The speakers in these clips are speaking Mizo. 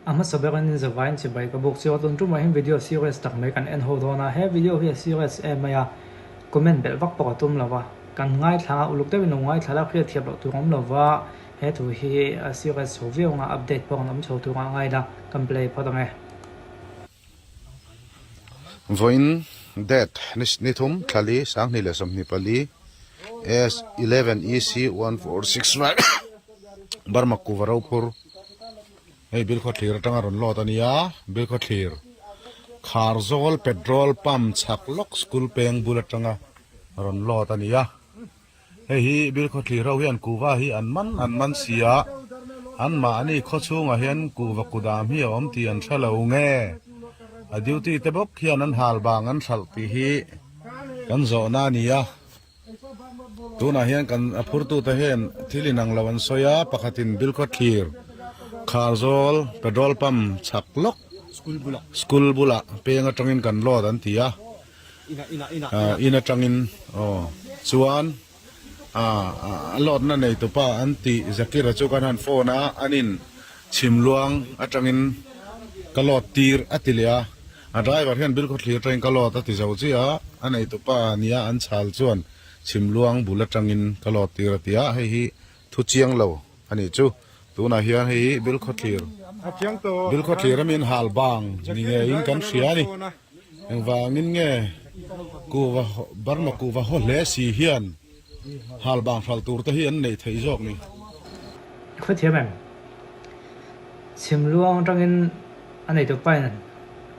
A hmasa berin zavain chibai ka buk chu a tun tumah hian video serious tak mai kan en ho dawn a, he video hi a serious em mai a, comment belh vak pawh ka tum lo va, kan ngaithla a, uluk deuhin lo ngaithla la hriat thiam loh tur awm lo va, he thu hi a serious chho viau ang a, update pawh kan awm chho tur a ngai la, kan play phawt ang e. Vawiin date ni thum thlali sanghnih leh 24 S 11 EC 1465 Burma kuva rophur. Hei Bilkhawthlir atanga rawn load a nia, Bilkhawthlir Kharzawl petrol pump chhak lawk school peng bul atanga rawn load a nia. Hei hi Bilkhawthlir ho hian kuhva hi an man an man si a, anmahni khawchhungah hian kuhva kudam hi a awm tih an hre lo nge? A duty te bawk hian an hal bang an hralh tih hi kan zawhna a ni a. Tunah hian kan a phurtute hian thil inang lo an sawi a, pakhatin Bilkhawthlir Kharzawl petrol pump chhak lawk school bulah peng atangin kan load an ti a, in atangin aw chuan a load na nei tupa an tih Zakira chu kan han phone a, an in chhimluang atangin ka load tir a ti leh a. A driver hian Bilkhawthlir atangin ka load a ti zo chiah a, a neitupa nia an chhal chuan Chhimluang bul atangin ka load tir a ti a, hei hi thu chiang lo a nih chu. Tunah hian hei hi Bilkhawthlir, Bilkhawthlir a min hal bang ni ngeiin kan hria a ni. Engvangin nge kuhva, Burma kuhva haw hle si hian hal bang hralh tur te hi an neih theih zawk ni. Khawthiam em? Chhimluang atangin A neitu pain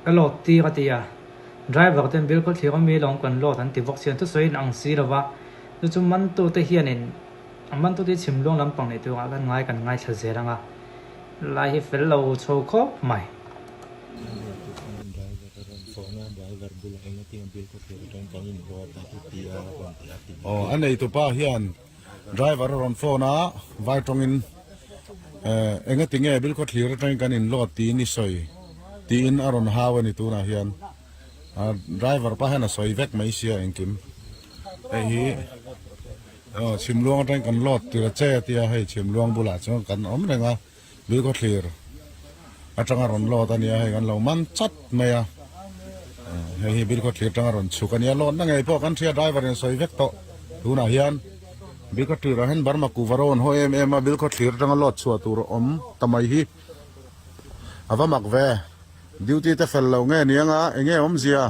ka load tir a ti a, driver ten bill khaw thlir awm i lawm kan load an ti bawk chian thusawi in ang si lova, chu chu mantu te hianin a mantu te hi chhimluang lampang nei turah kan ngai kan ngaithla zel ang a, lai hi fel lo chho khawp mai. Aw a neitupa hian Driver a rawn phone a, vai tawngin Eng ati nge Bilkhaw thlir atangin kan in load tiin i sawi tiin a rawn hau a ni tunah hian driver pa hian a sawi vek mai sia engkim hei hi aw chhimluang atangin kan load tir a che a tia hei chhimluang bulah chuan kan awm reng a. Bilkhawthlir atanga rawn load a nia hei kan lo man chat mai a, hei hi Bilkhawthlir atanga rawn chhuk a nia load na ngei pawh kan hria driver in sawi vek tawh tunah hian Bilkhawthlir ah hian Burma kuva rawn haw em em a Bilkhawthlir atanga load chhuah tur awm ta mai hi a va mak ve duty te fel lo nge niang a enge awmzia.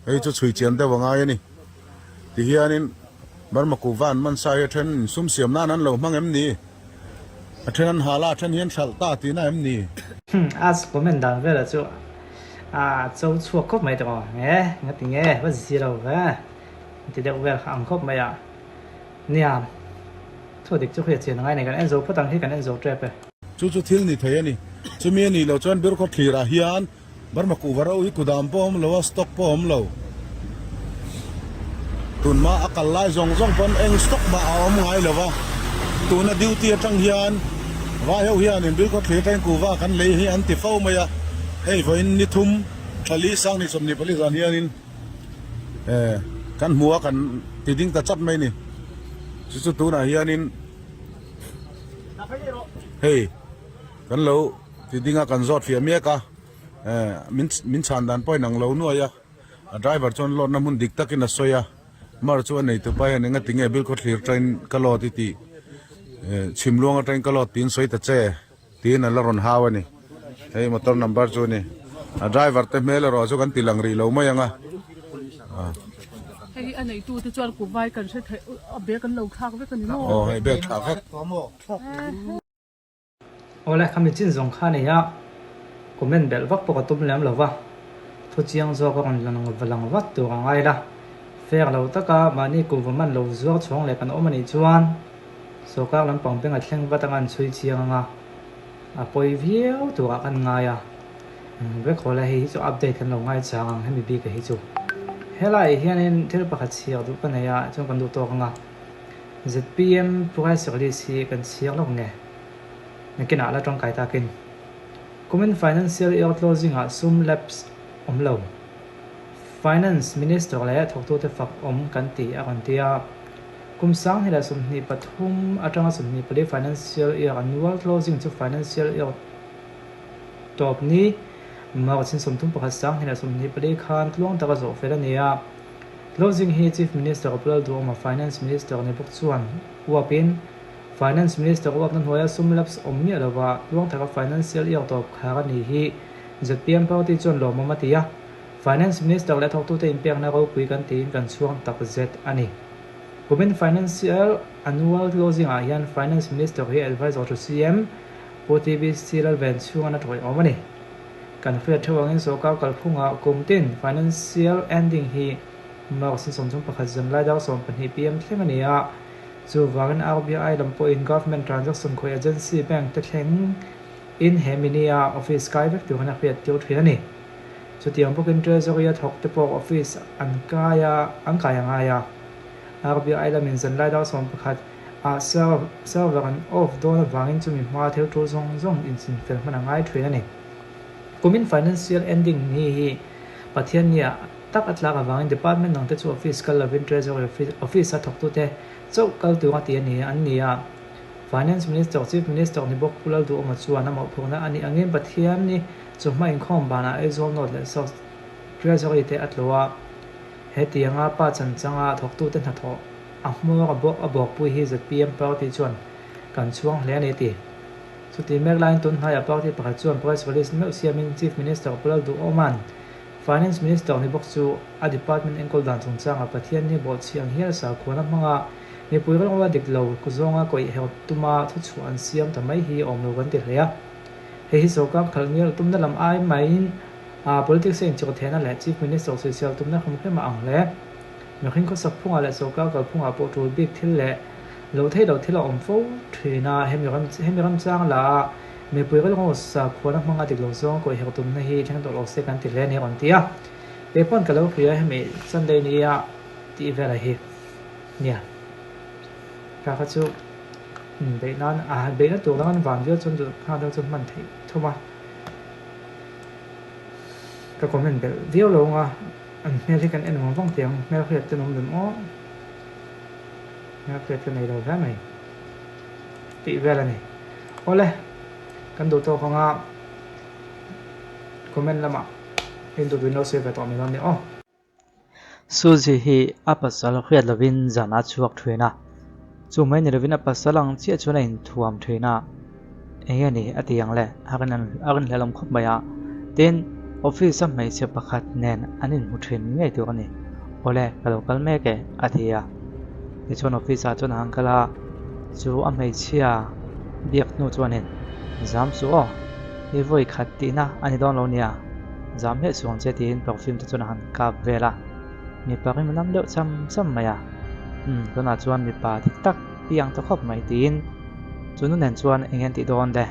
Hei chu chhui chian deuh a ngai a ni. Tihianin Burma kuhva an man sa hi a then insum siam nan an lo hmang em ni? A then an hal a, a then hi an hralh ta tihna em ni? As comment dan velah chu a cho chhuak khawp mai tawh nge nga ti nge va zi lo ve ti deuh vel kha ang khawp mai a nia thu dik chu hriat chian a ngai nei kan en zo phawt ang hi kan en zo tep e. Chu chu thil ni thei a ni. Chumi a nih loh chuan Birkhawthlirah hian Burma kuhva ro hi kudam pawh a awm lo a, stock pawh a awm lo. Tunhma a kal lai zawng zawng pawn eng stock mah a awm ngai lo va. Tuna duty atang hian vai ho hianin Bilkhawthlir atangin kuhva kan lei hi an ti fo mai a. Hei vawiin ni thum thali sang ni 24 zan hianin eh kan hmu a kan ti ding ta chat mai a ni. Chu chu tunah hianin hei kan lo. Ti dinga kan zawt fiah mek a, min min chhan dan pawhin ang lo nuai a, a driver chuan load na hmun dik takin a sawi a, mar chu a nei tupa hian enga tinge Bilkhawthlir train ka load i tih Chhimluanga train ka load tiin sawi ta che tiin a la rawn hau a ni, hei motor number chu a ni, a driver te hmel erawh chu kan ti lang rih lo mai ang a. Hei hi a neitu te chuan kuvai kan hre theih a bag an lo thlak vek a ni maw? Aw hei bag thlak vek. Awle, khami chin zawng kha nei a, comment belh vak pawh ka tum lem lo va, thu chiang zawk a rawn lang vat tur a ngai la, fair lo taka mahni kuhva man lo zuar chhawng leh kan awm a nih chuan sawrkar lampang beng a thleng vat anga an chhui chiang anga a pawi viau turah kan ngai a, vek haw la hei hi chu update kan lo ngai chang ang hemi bik a hi chu. Helaiah hianin thil pakhat chhiar duh ka nei a chuan kan duh tawk anga. Zpm Price Release hi kan chhiar lawk nge? Nakinah la tangkai takin. Kumin Financial Year closing ah sum lapse awm lo. Finance Minister leh thawktute fak awm kan ti a rawn ti a. Kum 2023 atanga 24 Financial Year annual closing chu Financial Year. tawp ni March in 31 2024 khan tluang taka zawh fel a ni a. Closing hi Chief Minister Pu Lalduhawma Finance Minister ni bawk chuan uapin Finance Minister uapna hnuaia sum lapse awm miah lova tluang taka financial year tawp khar a ni hi zpm party chuan lawmawm a ti a. Finance Minister leh thawktute inpekna ropui kan tiin kan chhuang tak zet a ni. Kumin Financial Annual Closing ah hian Finance Minister hi Advisor to CM Pu TBC Lalven chhunga na tawih awm a ni. Kan hriat theuh angin sawrkar kalphungah kum tin Financial Ending hi March ni 31 zanlai dar 12 pm thleng a ni a, chuvangin RBI lam pawhin Government Transaction khawih Agency Bank te thleng in he mini a office kai vek turin a hriat tir thin a ni. Chutiang bawkin Treasury a thawk te pawh office an kai a an kai a ngai a. RBI lamin zanlai dar 11 ah server an off dawn avangin chumi hma thil tul zawng zawng inchinfel hman a ngai thin a ni. Kumin financial ending ni hi Pathiannia tak a tlak avangin department dangte chu office kal lovin Treasury office a thawktute chauh kal tur a ti a ni an ni a. Finance Minister, Chief Minister ni bawk Pu Lalduhawma chuan a mawhphurhna a nih angin Pathianni chu hma inkhawm banah Aizawl North leh South Treasury te a tlawh a. Hetianga pa chanchanga thawktute hnathawh a hmawr a bawk a bawkpui hi zpm party chuan kan chhuang hle a ni ti. Chuti mek laiin tun hnaiah party pakhat chuan press release meuh siamin Chief Minister Pu Lalduhawma'n Finance Minister ni bawk chu a department enkawl dan chungchangah Pathian ni bawhchhi ang hial sakhuana hmanga mipui rilru a dik lo zawnga kawih herh tuma thuchhuah an siam ta mai hi awm lo kan ti hle a. Hei hi sawrkar khalh ngial tumna lam ai maiin politics a inchawk theihna leh Chief Minister sawisel tumna hrim hrim a ang hle. Mihring khawsak phungah leh sawrkar kalphungah pawh tul bik thil leh lo theih loh thil a awm fo thin a, hemi ram hemi ramchang la a mipui rilru sakhuana hmanga dik lo zawng kawih herh tumna hi thleng tawh lo se kan ti hle a ni a rawn ti a. Kei pawn ka lo hria hemi Sunday nia tih velah hi nia kha kha chu beih nan a beihna tur dang an van viau chuan duh nghal deuh chu hman theih thum a, ka comment belh viau lo ang a. An hmel hi kan en vang vang tiang hmel hriat ten awm lem aw. Hmel hriat ka nei lo hle mai. Tih vel a ni. Awle, kan duh tawk anga comment lamah in duh duhin lo sawi ve tawh mai dawn nia aw. Suzy hi a pasal hriat lovin zan a chhuak thin a, chu mai ni lovin a pasal ang chiah chuan a inthuam thin a. Eng nge ni a ti ang le? A rin a rinhlelh awm khawp mai a. Tin, office a hmeichhe pakhat nen an inhmu thin ngei tur a ni. Awle, ka lo kal mek e, a ti a. Tichuan office ah chuan a han kal a, chu a hmeichhia biak hnu chuanin, Zam suh aw, i vawi khat tihna a ni dawn lo nia, zam hleh suh ang che tiin perfume te chuan a han kap vel a. Mipa rim a nam deuh cham cham mai a. Umm, tunah chuan mipa dik tak i ang ta khawp mai tiin. Chu nu nen chuan eng nge an tih dawn le?